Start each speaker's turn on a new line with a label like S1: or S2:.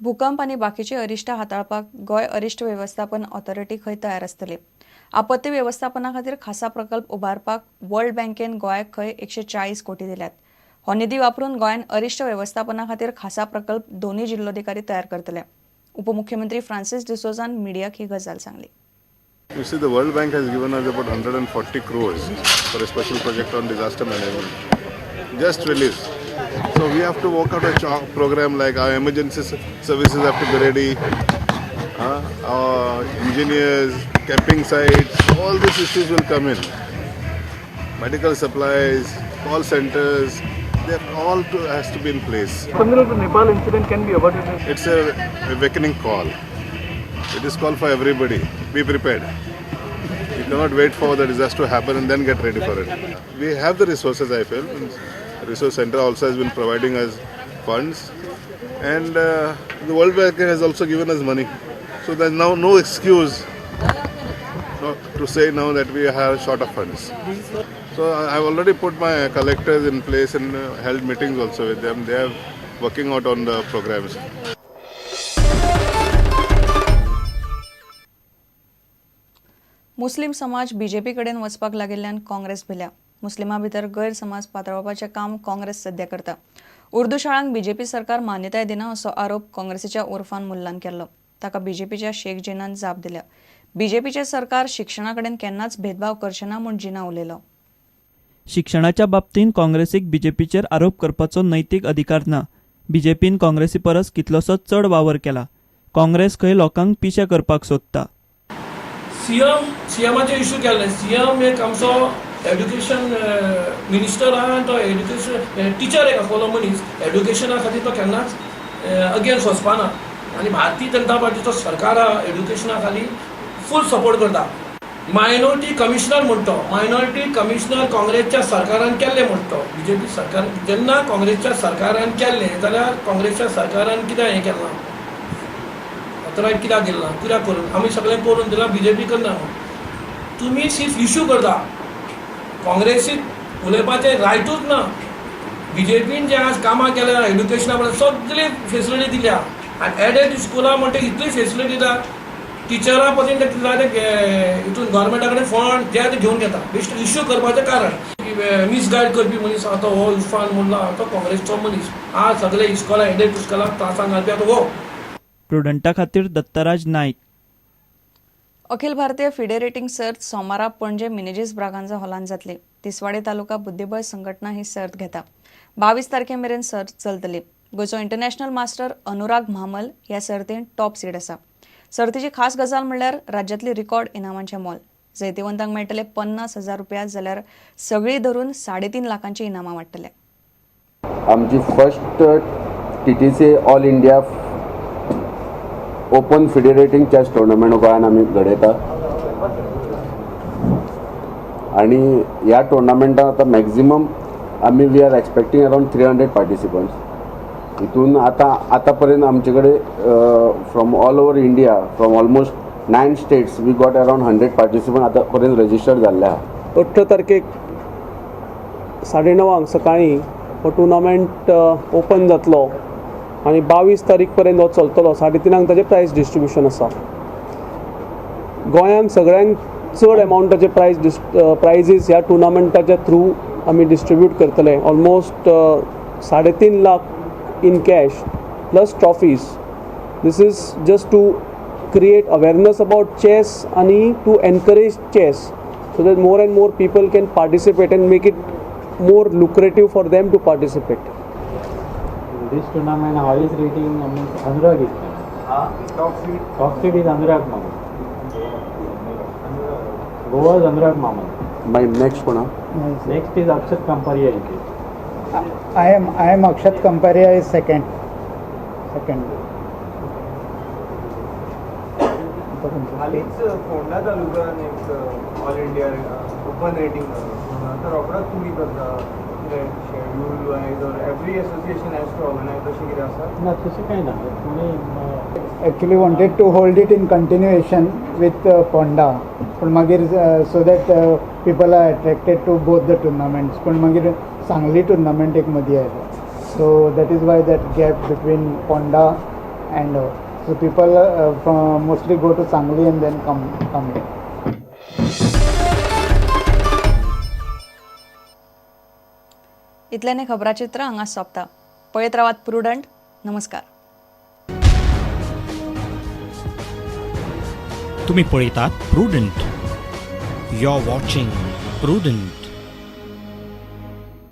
S1: भूकंप आनी बाकीची अरिश्टां हाताळपाक गोंय अरिश्ट वेवस्थापन ऑथॉरिटी खंय तयार आसतली. आपत्ती वेवस्थापना खातीर खासा प्रकल्प उबारपाक वर्ल्ड बँकेन गोंयाक खंय 140 कोटी दिल्यात. हो निधी वापरून गोंयान अरिश्ट वेवस्थापना खातीर खासा प्रकल्प दोनूय जिल्लोधिकारी तयार करतले. उपमुख्यमंत्री फ्रांसीस डिसोजान मिडियाक ही गजाल सांगली.
S2: You see, the World Bank has given us about 140 crores for a special project on disaster management. Just released. So we have to work out a program like our emergency services have to be ready, our engineers, camping sites, all these issues will come in. Medical supplies, call centers, they're all has to be in place.
S3: Similar to Nepal incident can be averted.
S2: It's a awakening call. It is call for everybody. Be prepared. You cannot wait for the disaster to happen and then get ready for it. We have the resources, I feel. Resource Center also has been providing us funds, and the World Bank has also given us money. So there's now no excuse not to say now that we are short of funds. So I've already put my collectors in place and held meetings also with them. They are working out on the programs.
S1: मुस्लीम समाज BJP कडेन वचपाक लागिल्ल्यान काँग्रेस भिल्या. मुस्लिमां भितर गैरसमाज पातळावपाचें काम काँग्रेस सध्या करता. उर्दू शाळांक BJP सरकार मान्यताय दिना असो आरोप काँग्रेसीच्या उर्फान मुल्लान केल्लो. ताका बीजेपीच्या शेख जिनान जाप दिल्या. बीजेपीचें सरकार शिक्षणा कडेन केन्नाच भेदभाव करचें ना म्हूण जिना उलयलो.
S4: शिक्षणाच्या बाबतींत काँग्रेसीक बीजेपीचेर आरोप करपाचो नैतीक अधिकार ना. बीजेपीन काँग्रेसी परस कितलोसोच चड वावर केला. काँग्रेस खंय लोकांक पिशे करपाक सोदता.
S5: सीएमाचे इश्यू केल्ले. सीएम एक आमचो एड्युकेशन मिनिस्टर आहा आनी तो एड्युकेशन टिचर एक आसलेलो मनीस. एड्युकेशना खातीर तो केन्नाच अगेन्स्ट वचपाना आनी भारतीय जनता पार्टीचो सरकार आहा एड्युकेशना खाली फूल सपोर्ट करता. मायनॉरिटी कमिशनर म्हणतो, मायनॉरिटी कमिशनर काँग्रेसच्या सरकारान केल्ले म्हणतो. बीजेपी सरकार जेन्ना काँग्रेसच्या सरकारान केल्ले जाल्यार काँग्रेसच्या सरकारान कित्याक हें केलां, ऑथरायज कित्याक केलां, कित्याक करून आमी सगळें करून दिलां, बीजेपी करना. तुमी सिर्फ इशू करता. काँग्रेसीक उलोवपाचें रायटूच ना. बीजेपीन जे आज कामां केल्या एड्युकेशना बद्दल सगळी फेसिलिटी दिल्या आनी एडेड स्कुलां म्हणटा इतली फेसिलिटी दिता. टिचरां पासून ते जाय ते हितून गव्हर्मेंटा कडेन फंड जे ते घेवन घेता. बेश्ट इश्यू करपाचें कारण मिसगायड करपी मनीस आतां तो हो इरफान मुल्ला तो काँग्रेसचो मनीस. आज सगळे इस्कोलां एडेड इस्कोलांक त्रासान घालपी आतां हो.
S4: प्रुडंटा खातीर दत्तराज नायक.
S1: अखिल भारतीय फिडे रेटिंग सर्त सोमारा पणजे मिनेजीस ब्रागांजा हॉलांत जातली. तिसवाडे तालुका बुद्धिबळ संघटना ही सर्त घेता. 22 तारखे मेरेन सर्त चलतली. गोंयचो इंटरनॅशनल मास्टर अनुराग म्हामल ह्या सर्तींत टॉप सीड आसा. सर्तीची खास गजाल म्हणल्यार राज्यांतली रिकॉर्ड इनामांचें मोल. जैतिवंतांक मेळटले 50,000 रुपया, जाल्यार सगळीं धरून 3.5 लाखांची इनामां वाडटले.
S6: आमची first TTC all India open FIDE rating chess tournament गोंयान आमी घडयता आनी ह्या टुर्नामेंटान आतां मॅक्झिमम आमी we are expecting around 300 participants. हितून आतां पर्यंत आमचे कडेन from all over India, from almost 9 states we got around 100 participant आतां पर्यंत रजिस्टर्ड जाल्ले आहा.
S7: 18 तारखेक 9:30 सकाळीं हो टुर्नामेंट ओपन जातलो आनी 22 तारीख पर्यंत हो चलतलो. 3:30 ताजें प्रायज डिस्ट्रिब्युशन आसा. गोंयांत सगळ्यांत चड एमावंटाचे प्रायजीस ह्या टुर्नामेंटाच्या थ्रू आमी डिस्ट्रिब्यूट करतले. Almost 3.5 lakh in cash plus trophies. This is just to create awareness about chess आनी to encourage chess so that more and more people can participate and make it more lucrative for them to participate.
S8: This tournament highest rating means Anurag is
S3: Top seed.
S8: Top seed is Anurag Mamal. Goa's Anurag Mamal.
S6: मागीर next कोण आहा?
S8: Next is Akshat Kamparia.
S9: I am Akshat Kamparia is second. Second.
S3: हालींच फोंडा तालुक्यान एक all India open rating जालो. आतां रोखडोच तुमी करता कितें schedule wise or every association has to organize तशें कितें आसा?
S8: ना, तशें कांय ना. तुमी
S9: Actually wanted to hold it in continuation with Ponda. पूण मागीर so that people are attracted to both the tournaments. पूण मागीर सांगली टुर्नामेंट एक मदीं आयलो. So that is why that gap between Ponda And so people from mostly go to Sangli and then come here.
S1: इतल्याने खबराचित्र हांगा सोंपता. पळयत रावात प्रुडंट. नमस्कार.
S10: तुम्ही पळयतात Prudent. You are watching Prudent.